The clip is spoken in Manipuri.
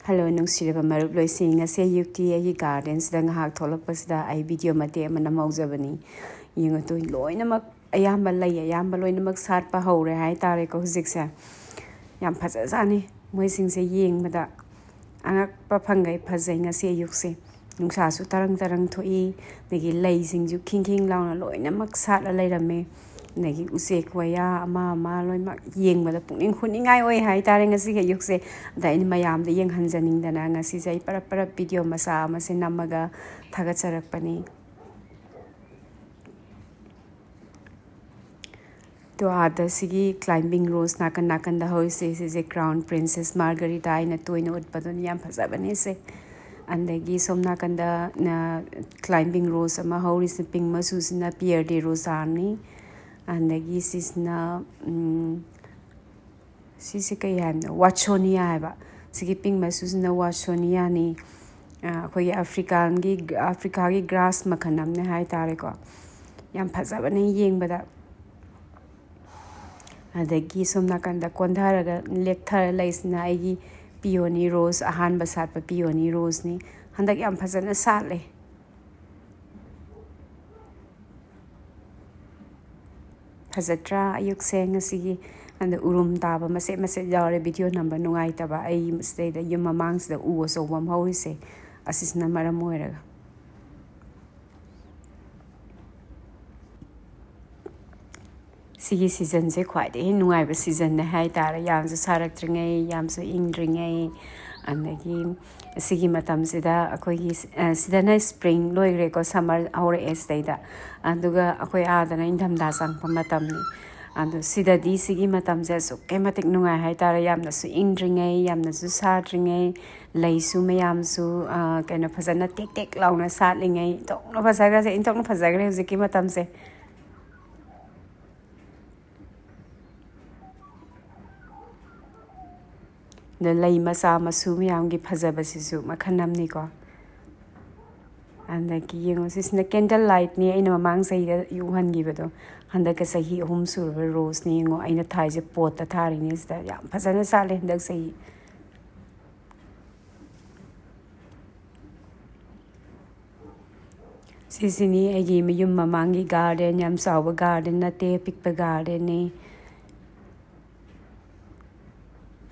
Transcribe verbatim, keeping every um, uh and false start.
ꯍꯜꯂꯣ, ꯅꯨꯡꯁꯤꯔꯕ ꯃꯔꯨꯞ ꯂꯣꯏꯁꯤꯡ, ꯉꯁꯤ ꯑꯌꯨꯛꯇꯤ ꯑꯩꯒꯤ ꯒꯥꯔꯗꯦꯟꯁꯤꯗ ꯉꯥꯏꯍꯥꯛ ꯊꯣꯛꯂꯛꯄꯁꯤꯗ ꯑꯩ ꯚꯤꯗꯤꯑꯣ ꯃꯇꯦꯛ ꯑꯃ ꯅꯝꯍꯧꯖꯕꯅꯤ꯫ ꯌꯦꯡꯉꯨ ꯇꯨ, ꯂꯣꯏꯅꯃꯛ, ꯑꯌꯥꯝꯕ ꯂꯩ ꯑꯌꯥꯝꯕ ꯂꯣꯏꯅꯃꯛ ꯁꯥꯠꯄ ꯍꯧꯔꯦ ꯍꯥꯏꯇꯥꯔꯦꯀꯣ ꯍꯧꯖꯤꯛꯁꯦ꯫ ꯌꯥꯝ ꯐꯖꯖꯥꯠꯅꯤ ꯃꯣꯏꯁꯤꯡꯁꯦ ꯌꯦꯡꯕꯗ꯫ ꯑꯉꯛꯄ ꯐꯪꯒꯩ ꯐꯖꯩ ꯉꯁꯤ ꯑꯌꯨꯛꯁꯦ꯫ ꯅꯨꯡꯁꯥꯁꯨ ꯇꯔꯪ ꯇꯔꯪ ꯊꯣꯛꯏ, ꯑꯗꯒꯤ ꯂꯩꯁꯤꯡꯁꯨ ꯈꯤꯡ ꯈꯤꯡ ꯂꯥꯎꯅ ꯂꯣꯏꯅꯃꯛ ꯁꯥꯠꯂ ꯂꯩꯔꯝꯃꯦ꯫ ꯑꯗꯒꯤ ꯎꯆꯦꯛ ꯋꯥꯌꯥ ꯑꯃ ꯑꯃ ꯂꯣꯏꯅꯃꯛ ꯌꯦꯡꯕꯗ ꯄꯨꯛꯅꯤꯡ ꯍꯨꯅꯤꯡꯉꯥꯏ ꯑꯣꯏ ꯍꯥꯏꯇꯥꯔꯦ ꯉꯁꯤꯒꯤ ꯑꯌꯨꯛꯁꯦ꯫ ꯑꯗ ꯑꯩꯅ ꯃꯌꯥꯝꯗ ꯌꯦꯡꯍꯟꯖꯅꯤꯡꯗꯅ ꯉꯁꯤꯁꯦ ꯑꯩ ꯄꯔꯞ ꯄꯔꯞ ꯚꯤꯗꯤꯑꯣ ꯃꯆꯥ ꯑꯃꯁꯦ ꯅꯝꯃꯒ ꯊꯥꯒꯠꯆꯔꯛꯄꯅꯤ꯫ ꯑꯗꯣ ꯑꯥꯗ ꯁꯤꯒꯤ ꯀ꯭ꯂꯥꯏꯝꯕꯤꯡ ꯔꯣꯁ ꯅꯥꯀꯟ ꯅꯥꯀꯟꯗ ꯍꯧꯔꯤꯁꯦ, ꯁꯤꯁꯦ ꯀ꯭ꯔꯥꯎꯟ ꯄ꯭ꯔꯤꯟꯁꯦꯁ ꯃꯥꯔꯒꯔꯤꯇꯥ ꯑꯩꯅ ꯇꯣꯏꯅ ꯎꯠꯄꯗꯨꯅ ꯌꯥꯝ ꯐꯖꯕꯅꯦ ꯁꯦ꯫ ꯑꯗꯒꯤ ꯁꯣꯝ ꯅꯥꯀꯟꯗ, ꯅ, ꯀ꯭ꯂꯥꯏꯝꯕꯤꯡ ꯔꯣꯁ ꯑꯃ ꯍꯧꯔꯤꯁꯦ, ꯄꯤꯡ ꯃꯆꯨꯁꯤꯅ ꯄꯤꯌꯔ ꯗꯦ ꯔꯣꯖꯥꯅꯤ꯫ ꯑꯗꯒꯤ ꯁꯤꯁꯤꯅ, ꯎꯝ, ꯁꯤꯁꯦ ꯀꯩ ꯍꯥꯏꯕꯅꯣ? ꯋꯥꯠꯁꯣꯅꯤꯌꯥ ꯍꯥꯏꯕ꯫ ꯁꯤꯒꯤ ꯄꯤꯡ ꯃꯆꯨꯁꯤꯅ ꯋꯥꯠꯁꯣꯅꯤꯌꯥꯅꯤ꯫ ꯑ, ꯑꯩꯈꯣꯏꯒꯤ ꯑꯐ꯭ꯔꯤꯀꯥꯟꯒꯤ, ꯑꯐ꯭ꯔꯤꯀꯥꯒꯤ ꯒ꯭ꯔꯥꯁ ꯃꯈꯜ ꯑꯃꯅꯦ ꯍꯥꯏꯇꯥꯔꯦꯀꯣ꯫ ꯌꯥꯝ ꯐꯖꯕꯅꯦ ꯌꯦꯡꯕꯗ꯫ ꯑꯗꯒꯤ ꯁꯣꯝ ꯅꯥꯀꯟꯗ ꯀꯣꯟꯊꯔꯒ ꯂꯦꯛꯊꯔ ꯂꯩꯁꯤꯅ ꯑꯩꯒꯤ ꯄꯤꯌꯣꯅꯤ ꯔꯣꯁ, ꯑꯍꯥꯟꯕ ꯁꯥꯠꯄ ꯄꯤꯌꯣꯅꯤ ꯔꯣꯁꯅꯤ꯫ ꯍꯟꯗꯛ ꯌꯥꯝ ꯐꯖꯅ ꯁꯥꯠꯂꯦ꯫ ꯐꯖꯗ꯭ꯔꯥ ꯑꯌꯨꯛꯁꯦ ꯉꯁꯤꯒꯤ? ꯑꯗ ꯎꯔꯨꯝ ꯇꯥꯕ ꯃꯆꯦꯠ ꯃꯆꯦꯠ ꯌꯥꯎꯔꯦ, ꯚꯤꯗꯤꯑꯣ ꯅꯝꯕ ꯅꯨꯡꯉꯥꯏꯇꯕ꯫ ꯑꯩ ꯁꯤꯗꯩꯗ ꯌꯨꯝ ꯃꯃꯥꯡꯁꯤꯗ ꯎ ꯑꯆꯧꯕ ꯑꯃ ꯍꯧꯔꯤꯁꯦ, ꯑꯁꯤꯁꯤꯅ ꯃꯔꯝ ꯑꯣꯏꯔꯒ꯫ ꯁꯤꯒꯤ ꯁꯤꯖꯟꯁꯦ ꯈ꯭ꯋꯥꯏꯗꯒꯤ ꯅꯨꯡꯉꯥꯏꯕ ꯁꯤꯖꯟꯅꯦ ꯍꯥꯏꯇꯥꯔꯦ꯫ ꯌꯥꯝꯁꯨ ꯁꯥꯔꯛꯇ꯭ꯔꯤꯉꯩ, ꯌꯥꯝꯁꯨ ꯏꯪꯗ꯭ꯔꯤꯉꯩ, ꯑꯗꯒꯤ ꯁꯤꯒꯤ ꯃꯇꯝꯁꯤꯗ ꯑꯩꯈꯣꯏꯒꯤ, ꯑ, ꯁꯤꯗꯅ ꯁ꯭ꯄ꯭ꯔꯤꯡ ꯂꯣꯏꯈ꯭ꯔꯦꯀꯣ, ꯁꯝꯃꯔ ꯍꯧꯔꯛꯑꯦ ꯁꯤꯗꯩꯗ꯫ ꯑꯗꯨꯒ ꯑꯩꯈꯣꯏ ꯑꯥꯗꯅ ꯏꯪꯊꯝꯊꯥ ꯆꯪꯉꯛꯄ ꯃꯇꯝꯅꯤ꯫ ꯑꯗꯣ ꯁꯤꯗꯗꯤ ꯁꯤꯒꯤ ꯃꯇꯝꯁꯦ ꯑꯁꯨꯛꯀꯤ ꯃꯇꯤꯛ ꯅꯨꯡꯉꯥꯏ ꯍꯥꯏꯇꯥꯔꯦ꯫ ꯌꯥꯝꯅꯁꯨ ꯏꯪꯗ꯭ꯔꯤꯉꯩ, ꯌꯥꯝꯅꯁꯨ ꯁꯥꯗ꯭ꯔꯤꯉꯩ, ꯂꯩꯁꯨ ꯃꯌꯥꯝꯁꯨ, ꯑ, ꯀꯩꯅꯣ, ꯐꯖꯅ ꯇꯦꯛ ꯇꯦꯛ ꯂꯥꯎꯅ ꯁꯥꯠꯂꯤꯉꯩ꯫ ꯏꯟꯊꯣꯛꯅ ꯐꯖꯈ꯭ꯔꯁꯦ, ꯏꯟꯊꯣꯛꯅ ꯐꯖꯈ꯭ꯔꯦ ꯍꯧꯖꯤꯛꯀꯤ ꯃꯇꯝꯁꯦ꯫ ꯑꯗ ꯂꯩ ꯃꯆꯥ ꯃꯁꯨ ꯃꯌꯥꯝꯒꯤ ꯐꯖꯕꯁꯤꯁꯨ ꯃꯈꯜ ꯑꯃꯅꯤꯀꯣ꯫ ꯑꯗꯒꯤ ꯌꯦꯡꯉꯣ, ꯁꯤꯁꯤꯅ ꯀꯦꯟꯗꯜ ꯂꯥꯏꯠꯅꯤ, ꯑꯩꯅ ꯃꯃꯥꯡ ꯆꯍꯤꯗ ꯎꯍꯟꯈꯤꯕꯗꯣ꯫ ꯍꯟꯗꯛꯀ ꯆꯍꯤ ꯑꯍꯨꯝ ꯁꯨꯔꯕ ꯔꯣꯁꯅꯤ꯫ ꯌꯦꯡꯉꯣ, ꯑꯩꯅ ꯊꯥꯏꯁꯦ ꯄꯣꯠꯇ ꯊꯥꯔꯤꯅꯦ꯫ ꯁꯤꯗ ꯌꯥꯝ ꯐꯖꯅ ꯁꯥꯠꯂꯦ ꯍꯟꯗꯛ ꯆꯍꯤ꯫ ꯁꯤꯁꯤꯅꯤ ꯑꯩꯒꯤ ꯃꯌꯨꯝ ꯃꯃꯥꯡꯒꯤ ꯒꯥꯔꯗꯦꯟ꯫ ꯌꯥꯝ ꯆꯥꯎꯕ ꯒꯥꯔꯗꯦꯟ ꯅꯠꯇꯦ, ꯄꯤꯛꯄ ꯒꯥꯔꯗꯦꯟꯅꯤ꯫